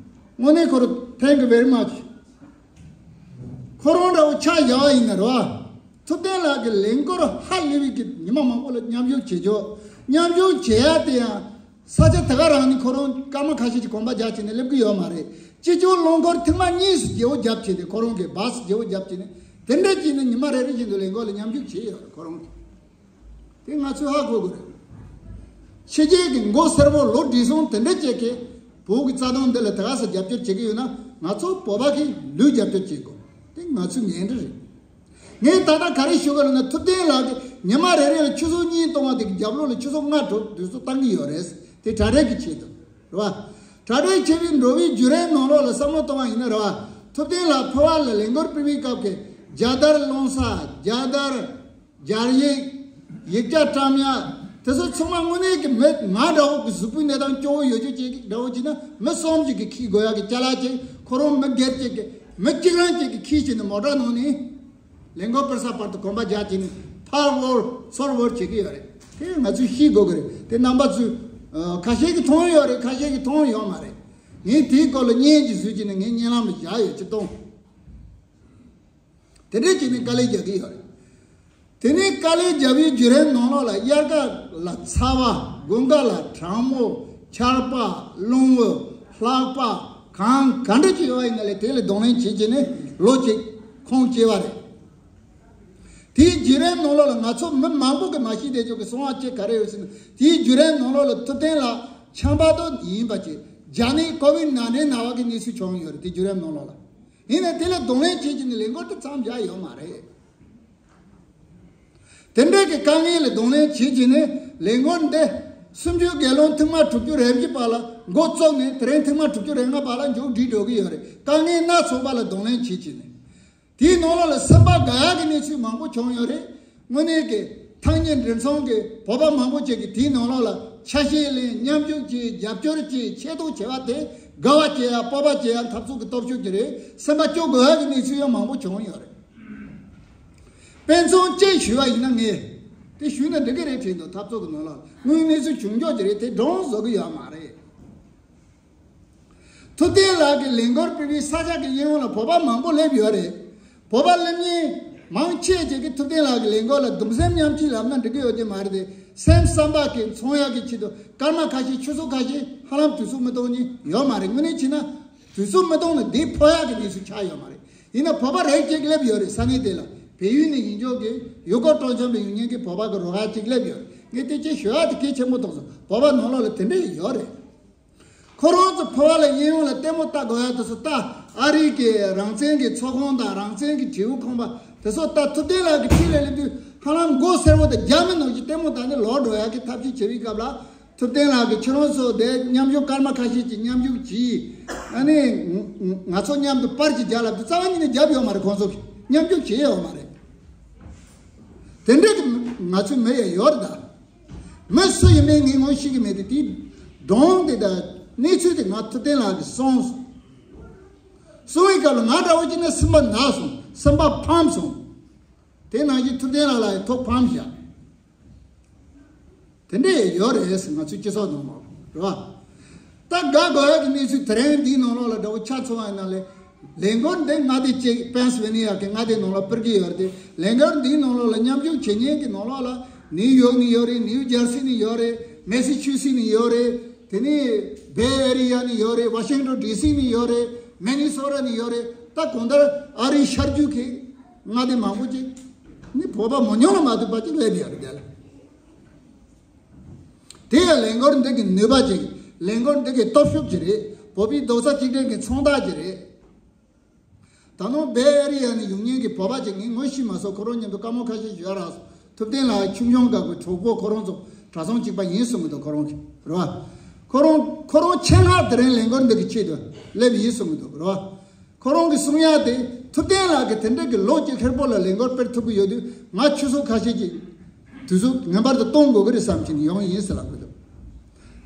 དངོས་གནས་ཁོ་རང་thank you very much། ཁོ་རང་འདྲ་བོ་ཆ་བཞག་པ་ཡིན་ན་རེད་བ། ཐུབ་བསྟན་ལགས་ཀྱི་ལས་འགུལ་ཧ་ལས་པའི་གི་ཉི་མ་མང་པོ་ལ་མཉམ་ཞུགས་བྱེད་ཆོག་མཉམ་ཞུགས་བྱེད་ཡ་དེ་ཡང་ས་ཆ་དེ་ག་རང་ནས་ཁོ་རང་སྐར་མ་ཁ་ཤས་ཀྱི་གོམ་པ་རྒྱག་བྱས་ནས་སླེབས་ཀྱི་ཡོད་མ་རེད། སྤྱི་ཆིངས་རླངས་འཁོར་ཐེངས་མ་གཉིས་སུ་བརྗེ་བོ་བརྒྱབ་བྱས་ཏེ་ཁོ་རང་གི་བཱ་སི་བརྗེ་བོ་བརྒྱབ་བྱས་ནས་དེ་འདྲ་བྱས་ནས་ཉི་མ་རེ་རེ་བཞིན་དུ་ལས་འགུལ་ལ་མཉམ་ཞུགས་བྱས་ཡོད་རེད་ཁོ་རང་གིས། དེ་ང་ཚོས་ཧ་གོ་དགོས་རེད། ཕྱི་རྒྱལ་གྱི་མགོ་སེར་པོ་ལོ་བགྲེས་སོང་དེ་འདྲ་ཅིག་གིས་བོད་ཀྱི་རྩ་དོན་འདི་ལ་དེ་ག་ས་རྒྱབ་སྐྱོར་བྱེད་ཀྱི་ཡོད་ན་ང་ཚོ་བོད་པ་གིས་ལོས་རྒྱབ་སྐྱོར་བྱེད་དགོས། དེ་ང་ཚོའི་འགན་འཁྲི་རེད། ངས་ད་ལྟ་ག་རེ་ཞུ་གི་ཡོད་ན་ཐུབ་བསྟན་ལགས་ཀྱིས་ཉི་མ་རེ་རེ་ལ་ཆུ་ཚོད་གཉིས་གཏོང་བ་དེ་གི་རྒྱབ་ལོགས་ལ་ཆུ་ཚོད་ལྔ་དྲུག་དུས་ཚོད་བཏང་གི་ཡོད་རེད། དེ་གྲ་སྒྲིག་གི་ཆེད་དུ་རེད་བ། གྲ་སྒྲིག་བྱས་པའི་འགྲོ་བའི་བརྒྱུད་རིམ་ནང་ལོགས་ལ་བསམ་བློ་གཏོང་བ་ཡིན་ན་རེད་བ། ཐུབ་བསྟན་ལགས་ཕུ་བ་ལ་ལས་འགུལ་སྤེལ་བའི་སྐབས་ཀྱི་རྒྱལ་དར་སློང་ས་རྒྱལ་དར། སྦྱར་ཡིག་ཡིག་ཆ་བཀྲམ་ཡ། དེ་ཚོ་ཚང་མ་དངོས་གནས་ཀྱི་མི་ང་འདྲ་བོ་གི་གཟུགས་པོའི་གནས་སྟངས་སྐྱོ་བོ་ཡོད་རྒྱུ་ཅིག་འདྲ་བོ་ཅིག་ན་མི་གསུམ་ཅིག་གིས་འཁྱེར་དགོས་ཡག་གི་ཅ་ལག་ཅིག་ཁོ་རང་མི་སྒེར་ཅིག་གིས་མི་གཅིག་རང་ཅིག་གིས་འཁྱེར་བྱས་ནས་མོ་ཊ་ནང་ནས་ལས་འགུལ་སྤེལ་ས་བར་དུ་གོམ་པ་རྒྱག་བྱས་ནས་ཕར་བོར་ཚུར་བོར་བྱེད་ཀྱི་ཡོད་རེད། དེ་ང་ཚོས་ཤེས་དགོས་ཀྱི་རེད། དེ་རྣམ་པ་ཚོས་ཨ་ཁ་ཤས་ཀྱིས་མཐོང་ཡོད་རེད། ཁ་ཤས་ཀྱིས་མཐོང་ཡོད་མ་རེད། ངས་དེའི་སྐོར་ལ་བརྙན་ཅིག་བཟོས་བྱས་ནས་ངའི་བརྙན་ལམ་ལ་བཞག་ཡོད། ཅི་གཏོང་། དེ་འདྲས་བྱས་ནས་དཀའ་ལས་རྒྱག་གི་ཡོད་རེད། དེ་ནས་དཀའ་ལས་རྒྱག་པའི་བརྒྱུད་རིམ་ནང་ལོགས་ལ་དབྱར་ཁ་ལ་ཚ་བ། དགུན་ཁ་ལ་གྲང་མོ། ཆར་པ། རླུང་བུ། ལྷགས་པ། གང་ག་འདྲ་ཅིག་ཡོད་པ་ཡིན་ན་ལས་དེ་ལ་གདོང་ལེན་བྱེད་བྱས་ནས་ལོ་གཅིག་ཁོང་སྐྱེལ་བ་རེད། དེའི་བརྒྱུད་རིམ་ནང་ལོགས་ལ་ང་ཚོ་མི་མང་པོ་གིས་མ་ཤེས་བསྡད་ཆོག་གི་སོང་བ་ཅིག་ག་རེ་ཡོད་ཟེར་ན། དེའི་བརྒྱུད་རིམ་ནང་ལོགས་ལ་ཐུབ་བསྟན་ལགས་ཆམ་པ་དོ་ཡིན་པ་ཅིག་རྒྱ་ནད་ཀོ་བིད་ནད་འདྲེན་ན་བ་གི་གནས་ཚུལ་བྱུང་ཡོད་རེད། དེའི་བརྒྱུད་རིམ་ནང་ལོགས་ལ། ཡིན་ནའི་དེ་ལ་གདོང་ལེན་བྱེད་ཀྱི་ནི་ལས་འགུལ་དེ་མཚམས་བཞག་ཡོད་མ་རེད། དེ་འདྲའི་གི་དཀའ་ངལ་ལ་གདོང་ལེན་བྱེད་ཀྱི་ནི་ལས་འགུལ་འདི་གསུམ་བཅུའི་སྒེར་ལངས་ཐེངས་མ་དྲུག་ཅུ་རེ་བཞི་པ་ལ་འགོ་བཙུགས་ནས་དེ་རིང་ཐེངས་མ་དྲུག་ཅུ་རེ་ལྔ་པ་ལ་མཇུག་སྒྲིལ་འགྲོ་གི་ཡོད་རེད། དཀའ་ངལ་སྣ་ཚོགས་པ་ལ་གདོང་ལེན་བྱེད་ཀྱི་ནི། དེའི་ནང་ལོགས་ལ་སེམས་པ་དགའ་ཡག་གི་གནས་ཚུལ་མང་པོ་བྱུང་ཡོད་རེད། དངོས་གནས་ཀྱི་ཐག་ཉེ་འབྲེལ་ཚོང་གི་བོད་པ་མང་པོ་ཅིག་གིས་དེའི་ནང་ལོགས་ལ་ཆ་ཤས་ལེན། མཉམ་ཞུགས་བྱས། རྒྱབ་སྐྱོར་བྱས། ཆེ་མཐོང་བྱས་པ་དེ་དགའ་བ་སྐྱེ་ཡ་སྤོབས་པ་སྐྱེ་ཡ་འཐབ་རྩོད་ཀྱི་སྟོབས་ཤུགས་ཀྱི་རེད། སེམས་པ་སྐྱོ་དགོས་ཡག་གི་གནས་ཚུལ་ཡང་མང་པོ་བྱུང་ཡོད་རེད། དཔེ་མཚོན་གཅིག་ཞུས་པ་ཡིན་ན་ངས་དེ་ཞུས་ན་འགྲིག་གི་རེད་དྲན་འདུག་འཐབ་རྩོད་ཀྱི་ནང་ལོགས་ལ་དངོས་གནས་ཚུལ་བྱུང་ཆོག་གི་རེད། དེ་སྒྲུང་བཟོ་གི་ཡོད་མ་རེད། ཐུབ་བསྟན་ལགས་ཀྱིས་ལས་འགུལ་སྤེལ་བའི་ས་ཆ་གི་གཡས་གཡོན་ལ་བོད་པ་མང་པོ་སླེབས་ཡོད་རེད། བོད་པ་སླེབས་མཁན་མང་ཆེ་ཅིག་གིས་ཐུབ་བསྟན་ལགས་ཀྱི་ལས་འགུལ་ལ་གདུང་སེམས་མཉམ་སྐྱེད་ལབ་ན་འགྲིག་གི་ཡོད་ཀྱི་མ་རེད་དེ། སེམས་བསམ་པ་གི་མཚོན་ཡག་གི་ཆེད་དུ་སྐར་མ་ཁ་ཤས་ཆུ་ཚོད་ཁ་ཤས་ཧ་ལམ་དུས་ཚོད་མི་གཏོང་མཁན་ཡོད་མ་རེད། དངོས་གནས་བྱས་ན་དུས་ཚོད་མི་གཏོང་ན་འདི་ཕོ་ཡག་གི་གནས་ཚུལ་ཆགས་ཡོད་མ་རེད། ཡིན་ན་བོད་པ་རིགས་གཅིག་སླེབས་ཡོད་རེད། ས་གནས་དེ་ལ་བལ་ཡུལ་ནས་ཡིན་ཆོག་གི། ཡུལ་སྐོར་སྤྲོ་འཆམ་པའི་ཡོང་མཁན་གྱི་བོད་པ་གི་རོགས་པ་གཅིག་སླེབས་ཡོད་རེད། ངས་དེ་ཅིག་ཞུ་ཡག་དེ་གལ་ཆེན་པོ་མཐོང་སོང་། བོད་པ་ནང་ལོགས་ལ་དེ་འདྲ་ཡོད་རེད། ཁོ་རང་ཚོ་ཕོ་བ་ལ་གཡས་གཡོན་ལ་ལྟད་མོ་ལྟ་དགོས་ཡ་དེ་ཚོ་ལྟ། ཨ་རི་གི་རང་བཙན་གྱི་ཚོགས་ཁང་དང་རང་བཙན་གྱི་བྱེའུ་ཁང་པ་དེ་ཚོ་ལྟ། ཐུབ་བསྟན་ལགས་ཀྱི་འཁྲིས་ལ་སླེབས་དུས་ཧ་ལམ་མགོ་སེར་པོ་དང་རྒྱ་མི་ནང་བཞིན་ལྟད་མོ་ལྟ་ནས་ལོག་འགྲོ་ཡ་གི་ཐབས་ཤེས་བྱེད་པའི་སྐབས་ལ། ཐུབ་བསྟན་ལགས་ཀྱིས་ཁྱེད་རང་ཚོ་དེ་མཉམ་ཞུགས་སྐར་མ་ཁ་ཤས་ཀྱི་མཉམ་ཞུགས་གྱིས། ཨ་ནི་ང་ཚོ་མཉམ་དུ་པར་གྱི་རྒྱབ་ལ་དུ་རྩ་བ་ཉིད་ནས་རྒྱབ་ཡོད་མ་རེད། ཁོང་ཚོ་གིས་མཉམ་ཞུགས་བྱས་ཡོད་མ་རེད། དེ་འདྲ་གི་ང་ཚོའི་མི་ཡང་ཡོད་རེད་ད། མི་སུ་ཡིན་མིན་ངས་ངོ་ཤེས་ཀྱི་མེད་དེ། དེའི་སྒྲུང་དེ་དང་གནས་ཚུལ་དེ་ང་ཐུབ་བསྟན་ལགས་ཀྱིས་གསུངས་སོང་། གསུང་བའི་སྐབས་ལ་ང་འདྲ་བོ་ཅིག་ནི་སེམས་པ་ན་སོང་། སེམས་པ་ཕམ་སོང་། དེ་ནང་བཞིན་ཐུབ་བསྟན་ལགས་ལ་ཡང་ཐུགས་ཕམ་བཞག་དེ་འདྲ་ཡང་ཡོད་རེད་ཟེར། ང་ཚོའི་སྤྱི་ཚོགས་ནང་ལོགས་རེད་བ། ད་དགའ་དགོས་ཡག་གི་གནས་ཚུལ་དེ་རིང་འདིའི་ནང་ལོགས་ལ་འདྲ་བོ་ཆ་ཚང་བ་ཡིན་ན་ལས། ལས་འགུལ་འདི་མངའ་སྡེ་གཅིག་པེན་སི་ཝེ་ནི་ཡ་གི་མངའ་སྡེ་ནང་ལ་སྤེལ་གྱི་ཡོད་རེད་དེ། ལས་འགུལ་འདིའི་ནང་ལོགས་ལ་མཉམ་ཞུགས་བྱེད་མཁན་གྱི་ནང་ལོགས་ལ་ནིའུ་ཡོག་ནས་ཡོད་རེད། ནིའུ་ཇར་སི་ནས་ཡོད་རེད། མེ་སི་ཆུ་སི་ནས་ཡོད་རེད། དེ་ནས་བེ་ཨེ་རི་ཡ་ནས་ཡོད་རེད། ཝ་ཤིང་ཊོན་ཌི་སི་ནས་ཡོད་རེད། མི་ནི་སོ་ཊ་ནས་ཡོད་རེད། ད་གང་ལྟར་ཨ་རིའི་ཤར་རྒྱུད་ཀྱི་མངའ་སྡེ་མང་པོ་ཅིག་ནི་བོད་པ་མི་ཉུང་ལ་མ་ཐུག་པ་ཅིག་སླེབས་ཡོད་རེད་དེ་ལ། དེ་ཡང་ལས་འགུལ་འདི་གི་ནུས་པ་ཅིག་ལས་འགུལ་འདི་གི་སྟོབས་ཤུགས་ཅིག་རེད། བོད་པའི་རྡོག་རྩ་གཅིག་སྒྲིལ་གྱི་མཚོན་རྟགས་ཅིག་རེད། ད་ནང་བེ་ཨེ་རི་ཡ་ནས་ཡོང་མཁན་གྱི་བོད་པ་ཅིག་ངས་ངོ་ཤེས་མ་སོང་། ཁོ་རང་མཉམ་དུ་བཀའ་མོལ་ཁ་ཤས་ཞུ་ཡ་རག་སོང་། ཐུབ་བསྟན་ལགས་ཁྱུང་ཆུང་དཀར་པོའི་གྲོགས་པོ་ཁོ་རང་ཚོ་གྲྭ་ཚང་གཅིག་པ་ཡིན་གསུང་གི་འདུག་ཁོ་རང་གིས་རེད་བ། ཁོ་རང་ཁོ་རང་ཆེད་མངགས་དེ་རིང་ལས་འགུལ་འདི་གི་ཆེད་དུ་སླེབས་ཡིན་གསུང་གི་འདུག་རེད་བ། ཁོ་རང་གིས་གསུང་ཡ་དེ། ཐུབ་བསྟན་ལགས་ཀྱིས་དེ་འདྲ་གི་ལོ་གཅིག་ཧྲིལ་པོ་ལ་ལས་འགུལ་སྤེལ་ཐུབ་ཀྱི་ཡོད་དུས། ང་ཆུ་ཚོད་ཁ་ཤས་ཀྱི་དུས་ཚོད་ངེས་པར་དུ་གཏོང་དགོས་ཀྱི་རེད་བསམ་གྱི་ནས་ཡོང་ཡིན་ཟེར་ལབ་ཀྱི་འདུག་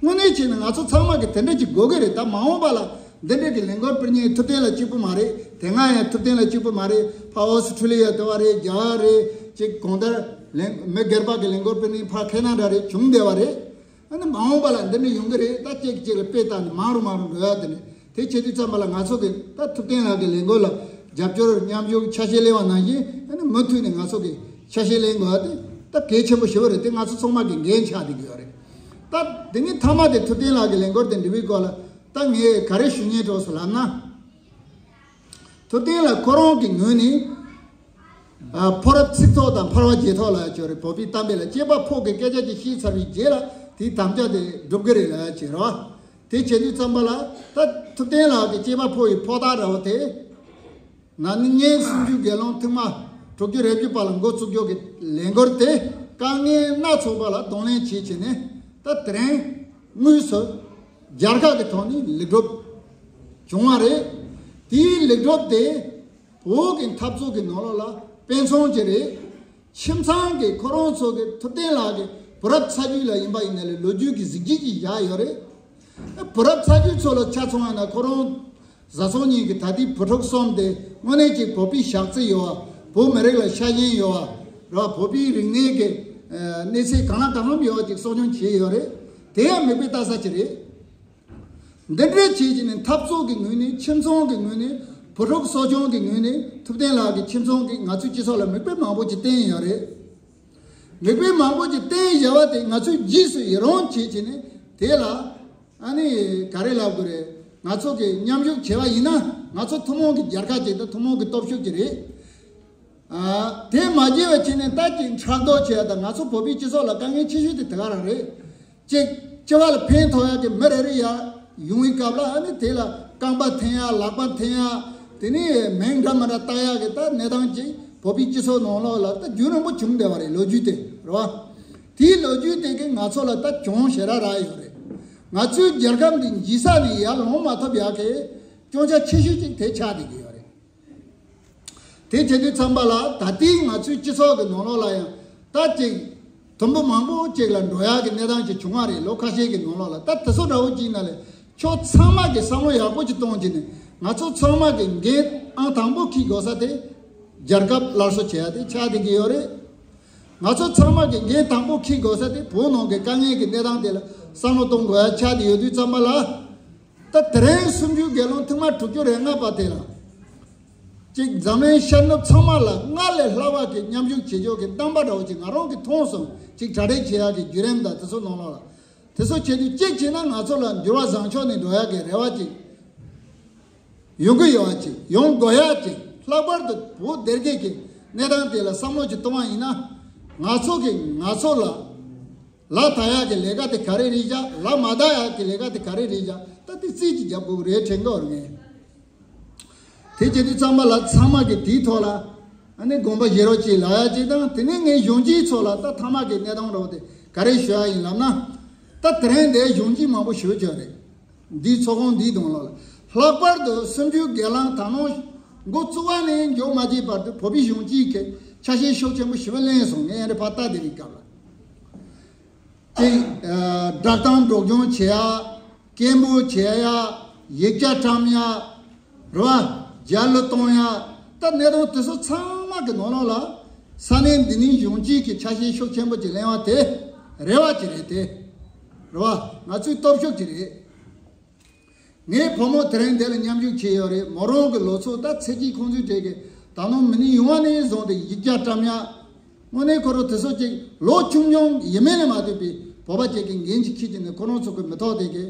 དངོས་གནས་བྱས་ན་ང་ཚོ་ཚང་མ་གི་དེ་འདྲ་ཅིག་དགོས་ཀྱི་རེད། ད་མ་འོངས་པ་ལ་འདི་འདྲ་གི་ལས་འགུལ་སྤེལ་མཁན་ཐུབ་བསྟན་ལགས་གཅིག་པུ་མ་རེད། དེ་སྔ་ཡང་ཐུབ་བསྟན་ལགས་གཅིག་པུ་མ་རེད། ཕར་ཨོ་སི་ཁྲུ་ལི་ཡ་དེ་བ་རེད། རྒྱ་གར་རེད། ཅིག་གང་ལྟར་ལས་མི་སྒེར་པ་གི་ལས་འགུལ་སྤེལ་མཁན་ཕར་ཁེ་ན་ཌ་རེད། བྱུང་བསྡད་པ་རེད། ཨ་ནི་མ་འོངས་པ་ལ་འདི་འདྲ་ཡོང་གི་རེད། ད་གཅིག་གིས་གཅིག་ལ་དཔེ་བལྟས་ནས་མང་རུ་མང་རུ་འགྲོ་ཡ་དེ་ནི། དེ་བྱེད་དུས་ཙམ་པ་ལ་ང་ཚོ་གི་ད་ཐུབ་བསྟན་ལགས་ཀྱི་ལས་འགུལ་ལ་རྒྱབ་སྐྱོར་མཉམ་ཞུགས་ཆ་ཤས་ལེན་པ་ནང་བཞིན། ཨ་ནི་མུ་མཐུད་ནས་ང་ཚོ་གི་ཆ་ཤས་ལེན་དགོས་པ་དེ་ད་གལ་ཆེན་པོ་ཞེ་པོ་རེད། དེ་ང་ཚོ་ཚང་མ་གི་འགན་ཆགས་བསྡད་ཀྱི་ཡོད་རེད། ད་དེ་ནི་མཐའ་མ་དེ་ཐུབ་བསྟན་ལགས་ཀྱི་ལས་འགུལ་དེ་འགྲིག་པའི་སྐོར་ལ་ད་ངས་ག་རེ་ཞུ་སྙིང་འདོད་སོང་ལབ་ན། ཐུབ་བསྟན་ལགས་ཁོ་རང་གི་ངོས་ནས། ཨ། ཕོ་རབ་ཚིག་ཐོག་དང་ཕོར་པ་རྗེས་ཐོག་ལ་ཡ་ཅོ་རེད། བོད་པའི་གཏམ་དཔེ་ལ་སྐྱེས་པ་ཕོ་གི་སྐད་ཆ་ཅིག་བཤད་ཚར་བའི་རྗེས་ལ་དེའི་དམ་བཅའ་དེ་འགྲུབ་གི་རེད་ལབ་ཡ་ཅིག་རེད་བ། དེ་བྱེད་དུས་ཙམ་པ་ལ་ད་ཐུབ་བསྟན་ལགས་ཀྱི་སྐྱེས་པ་ཕོ་ཡི་ཕོ་རྟགས་འདྲ་བོ་དེ། ན་ནིང་སྔོན་སུམ་ཅུ་སྒེར་ལངས་ཐེངས་མ་དྲུག་ཅུ་རེ་བརྒྱད་པ་ལ་འགོ་བཙུགས་རྒྱུ་གི་ལས་འགུལ་དེ་དཀའ་ངལ་སྣ་ཚོགས་པ་ལ་གདོང་ལེན་བྱས་བྱས་ནས། ད་དེ་རིང་དངོས་སུ་རྒྱལ་ཁབ་ཀྱི་ཐོག་ནས་ལེགས་གྲུབ་བྱུང་བ་རེད། དེའི་ལེགས་གྲུབ་དེ་བོད་ཀྱི་འཐབ་རྩོད་ཀྱི་ནང་ལོགས་ལ་དཔེ་མཚོན་ཅིག་རེད། ཁྱིམ་ཚང་གི་ཁོ་རང་ཚོ་གི་ཐུབ་བསྟན་ལགས་ཀྱི་བུ་རབས་ཚ་རྒྱུད་ལ་ཡིན་པ་ཡིན་ན་ལས་ལོ་རྒྱུས་ཀྱི་གཟི་བརྗིད་ཅིག་བཞག་ཡོད་རེད། བུ་རབས་ཚ་རྒྱུད་ཚོ་ལ་ཆ་མཚོན་ཡང་ན་ཁོ་རང་བཟའ་ཚང་གཉིས་ཀྱི་ད་ལྟའི་བུ་ཕྲུག་གསུམ་དེ་དངོས་གནས་ཅིག་བོད་པའི་ཞག་རྩི་ཡོད་པ། བོད་མི་རིགས་ལ་ཤ་ཞེན་ཡོད་པ་རེད་བ། བོད་པའི་རིག་གནས་ཀྱི་ཨ་གནས་ཚད་གང་ལ་གང་འཚམ་ཡོད་པ་ཅིག་གསོ་སྐྱོང་བྱས་ཡོད་རེད། དེ་ཡང་མིག་དཔེ་ལྟ་ས་ཅིག་རེད། འདི་འདྲའི་བྱས་ཀྱི་ནི་འཐབ་རྩོད་ཀྱི་ངོས་ནས། ཁྱིམ་ཚང་གི་ངོས་ནས། བུ་ཕྲུག་གསོ་སྐྱོང་གི་ངོས་ནས། ཐུབ་བསྟན་ལགས་ཀྱི་ཁྱིམ་ཚང་གིས་ང་ཚོའི་སྤྱི་ཚོགས་ལ་མིག་དཔེ་མང་པོ་ཅིག་བསྟན་ཡོད་རེད། མིག་དཔེ་མང་པོ་ཅིག་བསྟན་ཡོད་པ་དེ་ང་ཚོས་རྗེས་སུ་ཡི་རང་བྱས་ཀྱི་ནི་དེ་ལ། ཨ་ནི་ག་རེ་ལབ་དགོས་རེད། ང་ཚོ་གི་མཉམ་ཞུགས་བྱས་པ་ཡིན་ན། ང་ཚོ་ཐུན་མོང་གི་རྒྱལ་ཁབ་ཅིག་དང་ཐུན་མོང་གི་སྟོབས་ཤུགས་ཅིག་རེད། ཨ། དེ་མ་བརྗེད་པ་བྱས་ནས་ད་ཅིག་ཕྲག་དོག་བྱས་ཡ་དང་། ང་ཚོ་བོད་པའི་སྤྱི་ཚོགས་ལ་དཀའ་ངལ་ཆེ་ཤོས་དེ་དེ་ག་རང་རེད། གཅིག་སྤྱི་པ་ལ་ཕན་ཐོགས་ཡ་གི་མི་རེ་རེ་ཡར་ཡོང་བའི་སྐབས་ལ། ཨ་ནི་དེ་ལ་རྐང་པ་འཐེན་ཡ། ལག་པ་འཐེན་ཡ། དེ་ནས་མིང་འདྲ་མི་འདྲ་བཏགས་ཡ་གི་ད་གནས་སྟངས་ཅིག་བོད་པའི་སྤྱི་ཚོགས་ནང་ལོགས་ལ་ད་རྒྱུན་རིང་པོ་བྱུང་བསྡད་པ་རེད། ལོ་རྒྱུས་དེ་རེད་བ། དེའི་ལོ་རྒྱུས་དེ་གིས་ང་ཚོ་ལ་ད་གྱོང་ཞེ་དྲག་རག་ཡོད་རེད། ང་ཚོའི་རྒྱལ་ཁབ་འདི་འཇིག་ས་ནས་ཡར་ལོངས་མ་ཐུབ་ཡ་གི་སྐྱོན་ཆ་ཆེ་ཤོས་ཅིག་དེ་ཆགས་བསྡད་ཀྱི་ཡོད་རེད། དེ་བྱེད་དུས་ཙམ་པ་ལ་ད་ལྟའི་ང་ཚོའི་སྤྱི་ཚོགས་ཀྱི་ནང་ལོགས་ལ་ཡང་ད་ཅིག་དུམ་བུ་མང་པོ་ཅིག་ལ་འགྲོ་ཡག་གི་གནས་སྟངས་ཅིག་བྱུང་བ་རེད། ལོ་ཁ་ཤས་ཀྱི་ནང་ལོགས་ལ། ད་དེ་ཚོ་འདྲ་བོ་ཅིག་ན་ལས་ཕྱོགས་ཚང་མ་གི་བསམ་བློ་ཡག་པོ་ཅིག་གཏོང་བྱས་ནས། ང་ཚོ་ཚང་མ་གི་འགན་ཨང་དང་པོ་འཁྱེར་དགོས་ས་དེ་རྒྱལ་ཁབ་སླར་གསོ་བྱེད་ཡ་དེ་ཆགས་བསྡད་ཀྱི་ཡོད་རེད། ང་ཚོ་ཚང་མ་གི་འགན་དང་པོ་འཁྱེར་དགོས་ས་དེ་བོད་ནང་གི་དཀའ་ངལ་གྱི་གནས་སྟངས་དེ་ལ་བསམ་བློ་གཏོང་དགོས་ཡ་ཆགས་བསྡད་ཡོད་དུས་ཙམ་པ་ལ། ད་དེ་རིང་གསུམ་བཅུའི་སྒེར་ལངས་ཐེངས་མ་དྲུག་ཅུ་རེ་ལྔ་པ་དེ་ལ་ཅིག་འཛམ་གླིང་ཤར་ནུབ་ཚང་མ་ལ་སྔར་ལས་ལྷག་པ་གི་མཉམ་ཞུགས་བྱེད་ཕྱོགས་ཀྱི་རྣམ་པ་འདྲ་བོ་ཅིག་ང་རང་གིས་མཐོང་སོང་། ཅིག་གྲ་སྒྲིག་བྱེད་ཡག་གི་བརྒྱུད་རིམ་དང་དེ་ཚོ་ནང་ལོགས་ལ། དེ་ཚོ་བྱེད་དུས་གཅིག་བྱས་ན་ང་ཚོ་ལ་འགྱུར་བ་བཟང་ཕྱོགས་ནས་འགྲོ་ཡག་གི་རེ་བ་ཅིག་ཡོང་གི་ཡོད་པ་ཅིག་ཡོང་དགོས་ཡག་ཅིག་ལྷག་པར་དུ་བོད་སྡེ་དགེ་གི་གནས་སྟངས་དེ་ལ་བསམ་བློ་ཅིག་གཏོང་བ་ཡིན་ན། ང་ཚོ་གི་ང་ཚོ་ལ་ལག་བསྟར་ཡག་གི་ལས་ཀ་དེ་ག་རེ་རེད་བཞག་ལག་མ་བསྟར་ཡག་གི་ལས་ཀ་དེ་ག་རེ་རེད་བཞག་ད་དེ་རྩིས་ཅིག་རྒྱབ་དགོས་ཀྱི་རེད་དྲན་གྱི་ཡོད་རེད། ངས་དེ་བྱེད་དུས་ཙམ་པ་ལ་ཚང་མ་གི་དེའི་ཐོག་ལ་ཨ་ནི་དགོངས་པ་བཞེས་རོགས་གྱིས་ལབ་ཡག་ཅིག་དང་། དེ་ནས་ངས་གཞོན་སྐྱེས་ཚོ་ལ་ད་མཐའ་མ་གི་གནས་སྟངས་འདྲ་བོ་དེ་ག་རེ་ཞུ་ཡག་ཡིན་ལབ་ན། ད་དེ་རིང་འདིར་གཞོན་སྐྱེས་མང་པོ་ཞེ་པོ་ཅིག་ཡོད་རེད། འདིའི་ཚོགས་ཁང་འདིའི་གདོང་ལ། ལྷག་པར་དུ་གསུམ་བཅུའི་སྒེར་ལངས་ད་ནང་འགོ་བཙུགས་པ་ནས་མཇུག་མ་བསྡུས་བར་དུ་བོད་པའི་གཞོན་སྐྱེས་ཀྱིས་ཆ་ཤས་ཤུགས་ཆེན་པོ་ཞེ་པོ་ལེན་སོང་། ངས་ཡང་རེ་ཕར་ལྟ་བསྡད་པའི་སྐབས་ལ། གཅིག་ཨ། བསྒྲགས་གཏམ་སྒྲོག་སྦྱང་བྱེད་ཡ། སྐད་འབོད་བྱེད་ཡ། ཡིག་ཆ་བཀྲམ་ཡ། རེད་བ། རྒྱབ་ལོག་གཏོང་ཡ། ད་གནས་སྟངས་དེ་ཚོ་ཚང་མ་གི་ནང་ལོགས་ལ་ས་གནས་འདི་ནས་གཞོན་སྐྱེས་ཀྱི་ཆ་ཤས་ཤུགས་ཆེན་པོ་ཅིག་ལེན་པ་དེ་རེ་བ་ཅིག་རེད་དེ། རེད་བ། ང་ཚོའི་སྟོབས་ཤུགས་ཅིག་རེད། ངའི་བུ་མོ་དེ་རིང་འདི་ལ་མཉམ་ཞུགས་བྱས་ཡོད་རེད། མོ་རང་གི་ལོ་ཚོད་ད་ཚེ་སྐྱིད་ཁོང་ཚོའི་གྲས་ཀྱི་ད་ནང་མི་ནི་ཡོང་བ་ནས་བཟུང་སྟེ་ཡིག་ཆ་བཀྲམ་ཡ། དངོས་གནས་ཁོ་རང་དེ་ཚོ་ཅིག་ལོ་ཆུང་ཆུང་ཡིན་མིན་ལ་མ་ལྟོས་པའི་བོད་པ་ཅིག་གི་འགན་ཅིག་འཁྱེར་གྱི་ནས་ཁོ་རང་ཚོ་གི་མི་ཐོག་དེ་གི་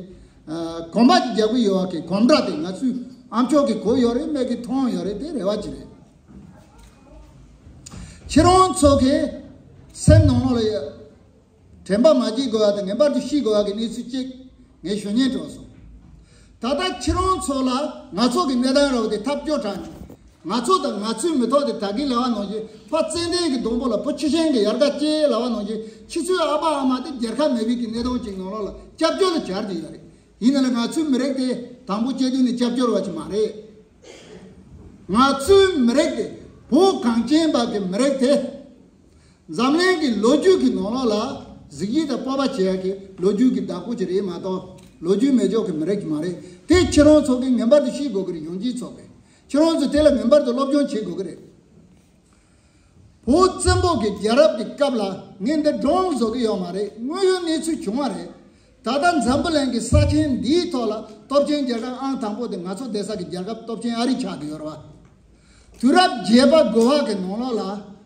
ཨ། གོམ་པ་ཅིག་རྒྱག་གི་ཡོད་པ་གི་གོམ་སྒྲ་དེ་ང་ཚོའི་ཨ་མཆོག་གིས་གོ་ཡོད་རེད། མིག་གིས་མཐོང་ཡོད་རེད། དེ་རེ་བ་ཅིག་རེད། ཁྱེད་རང་ཚོ་གི་སེམས་ནང་ལོགས་ལ་ཡ། དྲན་པ་མ་བརྗེད་དགོས་པ་དང་ངེས་པར་དུ་ཤེས་དགོས་པ་གི་གནས་ཚུལ་གཅིག་ངས་ཞུ་སྙན་སྒྲོན་སོང་། ད་ལྟ་ཁྱེད་རང་ཚོ་ལ་ང་ཚོ་གི་གནས་སྟངས་རོགས་དེ་ཐབས་སྐྱོ་དྲགས་ནས། ང་ཚོ་དང་ང་ཚོའི་མི་ཐོག་དེ་ད་གིན་ལབ་པ་ནང་བཞིན་ཕ་ཙན་དན་གྱི་སྡོང་པོ་ལ་བུ་ཁྱི་ཤིང་གི་ཡལ་ག་སྐྱེས་ལབ་པ་ནང་བཞིན། ཁྱེད་ཚོའི་ཨ་ཕ་ཨ་མ་དེ་རྒྱལ་ཁ་མེད་པའི་གི་གནས་སྟངས་ཅིག་ནང་ལོགས་ལ་སྐྱབས་བཅོལ་ལ་གྱར་གྱི་ཡོད་རེད། ཡིན་ན་ལ་ང་ཚོའི་མི་རིགས་དེ་དང་པོ་སྐྱེ་དུས་ནས་སྐྱབས་བཅོལ་བ་ཅིག་མ་རེད། ང་ཚོའི་མི་རིགས་དེ་བོད་གངས་ཅན་པ་གི་མི་རིགས་དེ། འཛམ་གླིང་གི་ལོ་རྒྱུས་ཀྱི་ནང་ལོགས་ལ་གཟི་བརྗིད་དང་སྤོབས་པ་བྱེད་ཡག་གི་ལོ་རྒྱུས་ཀྱི་བདག་པོ་ཅིག་རེད་མ་གཏོགས། ལོ་རྒྱུས་མེད་ཕྱོགས་ཀྱི་མི་རིགས་ཀྱི་མ་རེད། དེ་ཁྱེད་རང་ཚོ་གིས་ངེས་པར་དུ་ཤེས་དགོས་ཀྱི་རེད། གཞོན་སྐྱེས་ཚོ་གིས་ཁྱེད་རང་ཚོས་དེ་ལ་ངེས་པར་དུ་སློབ་སྦྱོང་བྱེད་དགོས་ཀྱི་རེད། བོད་བཙན་པོ་གི་རྒྱལ་རབས་ཀྱི་སྐབས་ལ། ངས་འདི་སྒྲུང་བཟོ་གི་ཡོད་མ་རེད། དངོས་ཡོད་གནས་ཚུལ་བྱུང་བ་རེད། ད་ལྟ་འཛམ་བུ་གླིང་གི་ས་ཆེན་འདིའི་ཐོག་ལ་སྟོབས་ཆེན་རྒྱལ་ཁབ་ཨང་དང་པོ་དེ་ང་ཚོ་བསྡད་ས་གི་རྒྱལ་ཁབ་སྟོབས་ཆེན་ཨ་རི་ཆགས་ཀྱི་ཡོད་རེད་བ། དུས་རབས་བརྒྱད་པ་དགུ་པ་གི་ནང་ལོགས་ལ།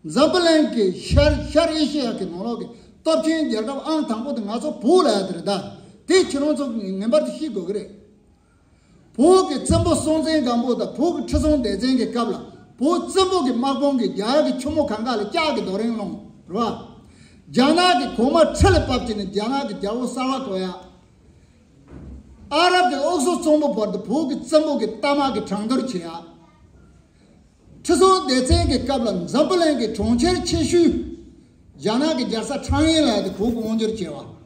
འཛམ་བུ་གླིང་གི་ཤར་ཤར་ཨེ་ཤེ་ཡ་གི་ནང་ལོགས་ཀྱི་སྟོབས་ཆེན་རྒྱལ་ཁབ་ཨང་དང་པོ་དེ་ང་ཚོ་བོད་ལ་ཡ་དེ་རེད་ད། དེ་ཁྱེད་རང་ཚོ་ངེས་པར་དུ་ཤེས་དགོས་ཀྱི་རེད། བོད་ཀྱི་བཙན་པོ་སྲོང་བཙན་སྒམ་པོ་དང་བོད་ཀྱི་ཁྲི་སྲོང་ལྡེ་བཙན་གྱི་སྐབས་ལ། བོད་བཙན་པོ་གི་དམག་དཔུང་གིས་རྒྱ་གར་གྱི་ཆུ་མོ་གངྒཱ་ལ་ལྕགས་ཀྱི་རྡོ་རིང་སློང་རེད་བ། རྒྱ་ནག་གི་གོང་མ་ཁྲི་ལ་བབས་བྱས་ནས་རྒྱ་ནག་གི་རྒྱལ་པོ་གསར་པ་བསྐོ་ཡ། ཨ་རབ་ཀྱི་ཨུ་ཚུགས་གཙང་པོ་བར་དུ་བོད་ཀྱི་བཙན་པོ་གི་རྟ་དམག་གི་དྲང་འདུལ་བྱེད་ཡ། ཁྲི་སྲོང་ལྡེ་བཙན་གྱི་སྐབས་ལ་འཛམ་བུ་གླིང་གི་གྲོང་ཁྱེར་ཆེ་ཤོས་རྒྱ་ནག་གི་རྒྱལ་ས་ཁྲང་ཨན་ལ་ཡ་དེ་བོད་ཀྱིས་དབང་བསྒྱུར་བྱས་པ།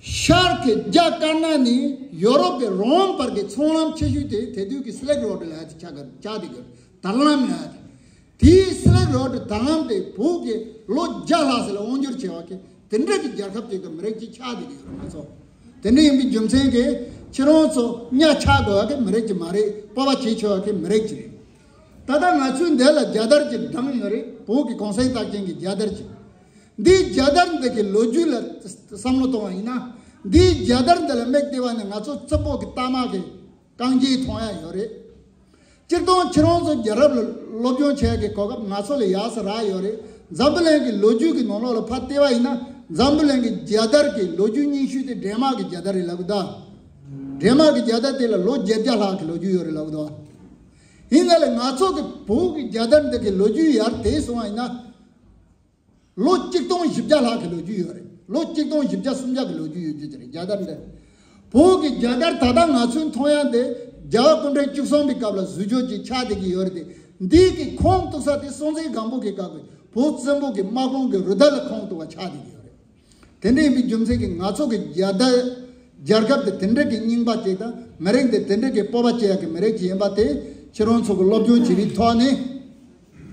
ཤར་གྱི་རྒྱ་དཀར་ནག་ནས་ཡོ་རོབ་ཀྱི་རོམ་བར་གྱི་ཚོང་ལམ་ཆེ་ཤོས་དེ་དེ་དུས་ཀྱི་སི་ལིག་རོ་ཌི་ལ་ཡ་དེ་ཆགས་ཀྱི་ཆགས་བསྡད་ཀྱི་དར་ལམ་ལ་ཡ་དེ། དེའི་སི་ལིག་རོ་ཌི་དར་ལམ་དེ་བོད་ཀྱིས་ལོ་བརྒྱ་ལྷག་ཙམ་ལ་དབང་བསྒྱུར་བྱས་པ་གི་དེ་འདྲ་གི་རྒྱལ་ཁབ་ཅིག་དང་མི་རིགས་ཅིག་ཆགས་བསྡད་ཀྱི་ཡོད་རེད་ང་ཚོ། དེ་འདྲ་ཡིན་པའི་རྒྱུ་མཚན་གྱིས་ཁྱེད་རང་ཚོ་གཉའ་ཆག་དགོས་པ་གི་མི་རིགས་ཅིག་མ་རེད། སྤོབས་པ་བྱེད་ཆོག་པ་གི་མི་རིགས་ཅིག་རེད། ད་ལྟ་ང་ཚོའི་འདི་ལ་རྒྱལ་དར་ཅིག་བསྒྲེངས་ཡོད་རེད། བོད་ཀྱི་གུང་སེང་རྟགས་ཅན་གྱི་རྒྱལ་དར་ཅིག་འདིའི་རྒྱལ་དར་འདི་གི་ལོ་རྒྱུས་ལ་བསམ་བློ་གཏོང་བ་ཡིན་ན། འདིའི་རྒྱལ་དར་འདི་ལ་མིག་བལྟས་པ་ནི་ང་ཚོ་བཙན་པོ་གི་རྟ་དམག་གི་རྐང་རྗེས་མཐོང་ཡ་ཡོད་རེད། སྤྱིར་བཏང་ཁྱེད་རང་ཚོ་རྒྱལ་རབས་ལ་སློབ་སྦྱོང་བྱེད་ཡ་གི་གོ་སྐབས་ང་ཚོ་ལ་ཡག་ས་རག་ཡོད་རེད། འཛམ་བུ་གླིང་གི་ལོ་རྒྱུས་ཀྱི་ནང་ལོགས་ལ་ཕར་བལྟས་པ་ཡིན་ན། འཛམ་བུ་གླིང་གི་རྒྱལ་དར་གྱི་ལོ་རྒྱུས་རྙིང་ཤོས་དེ་ཌེན་མཱག་གི་རྒྱལ་དར་རེད་ལབ་གི་འདུག་ཌེན་མཱག་གི་རྒྱལ་དར་དེ་ལ་ལོ་བརྒྱད་བརྒྱ་ལྷག་གི་ལོ་རྒྱུས་ཡོད་རེད་ལབ་གི་འདུག་ཡིན་ན་ལས་ང་ཚོ་གི་བོད་ཀྱི་རྒྱལ་དར་འདི་གི་ལོ་རྒྱུས་ཡར་དེད་སོང་བ་ཡིན་ན། ལོ་གཅིག་སྟོང་བཞི་བརྒྱ་ལྷག་གི་ལོ་རྒྱུས་ཡོད་རེད། ལོ་གཅིག་སྟོང་བཞི་བརྒྱ་སུམ་བརྒྱ་གི་ལོ་རྒྱུས་ཡོད་རྒྱུ་ཅིག་རེད། རྒྱལ་དར་འདི། བོད་ཀྱི་རྒྱལ་དར་ད་ལྟ་ང་ཚོས་མཐོང་ཡ་འདི་རྒྱལ་བ་སྐུ་ཕྲེང་བཅུ་གསུམ་པའི་སྐབས་ལ་བཟོས་བཅོས་ཅིག་ཆགས་བསྡད་ཀྱི་ཡོད་རེད་དེ། འདི་གི་ཁུངས་གཏུགས་ས་དེ་སྲོང་བཙན་སྒམ་པོ་གི་སྐབས་ཀྱི་བོད་བཙན་པོ་གི་དམག་དཔུང་གི་རུ་དར་ལ་ཁུངས་གཏུགས་པ་ཆགས་བསྡད་ཀྱི་ཡོད་རེད། དེ་འདྲ་ཡིན་པའི་རྒྱུ་མཚན་གྱིས་ང་ཚོ་གི་རྒྱལ་དར། རྒྱལ་ཁབ་དེ་དེ་འདྲ་གི་རྙིང་པ་ཅིག་དང་མི་རིགས་འདི་དེ་འདྲ་གི་སྤོབས་པ་བྱེད་ཡག་གི་མི་རིགས་ཅིག་ཡིན་པ་དེ་ཁྱེད་རང་ཚོ་གི་སློབ་སྦྱོང་བྱེད་པའི་ཐོག་ནས།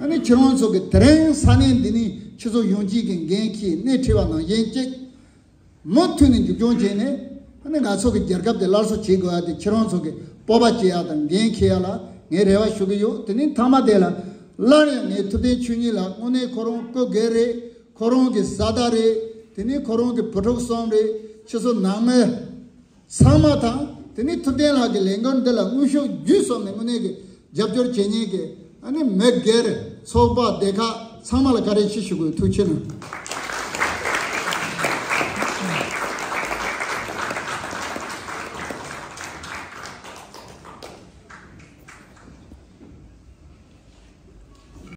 ཨ་ནི་ཁྱེད་རང་ཚོ་གི་དེ་རིང་ས་གནས་འདི་ནས་ཁྱེད་ཚོ་ཡོང་ཅིག་གི་འགན་འཁྱེར་སྣེ་ཁྲིད་པ་ནང་བཞིན་ཅིག་མུ་མཐུད་ནས་མཇུག་སྐྱོང་བྱས་ནས། ཨ་ནི་ང་ཚོ་གི་རྒྱལ་ཁབ་དེ་སླར་གསོ་བྱེད་དགོས་ཡ་དེ་ཁྱེད་རང་ཚོ་གི་སྤོབས་པ་བྱེད་ཡ་དང་འགན་འཁྱེར་ཡ་ལ་ངས་རེ་བ་ཞུ་གི་ཡོད། དེ་ནས་མཐའ་མ་དེ་ལ་སླར་ཡང་ངས་ཐུབ་བསྟན་ཆོས་ཉིད་ལ་དངོས་གནས་ཁོ་རང་སྐུ་སྒེར་རེད། ཁོ་རང་གི་བཟའ་ཟླ་རེད། དེ་ནས་ཁོ་རང་གི་བུ་ཕྲུག་གསུམ་རེད། ཁྱེད་ཚོ་ནང་མི་ཚང་མ་དང་། དེ་ནས་ཐུབ་བསྟན་ལགས་ཀྱི་ལས་འགུལ་འདི་ལ་དངོས་ཤུགས་བརྒྱུད་གསུམ་ནས་དངོས་གནས་ཀྱི་རྒྱབ་སྐྱོར་བྱེད་མཁན་གྱི་ཨ་ནི་མི་སྒེར་ཚོགས་པ་སྡེ་ཁག་ཚང་མ་ལ་བཀའ་དྲིན་ཆེ་ཞུ་དགོས། ཐུགས་རྗེ་གནང་།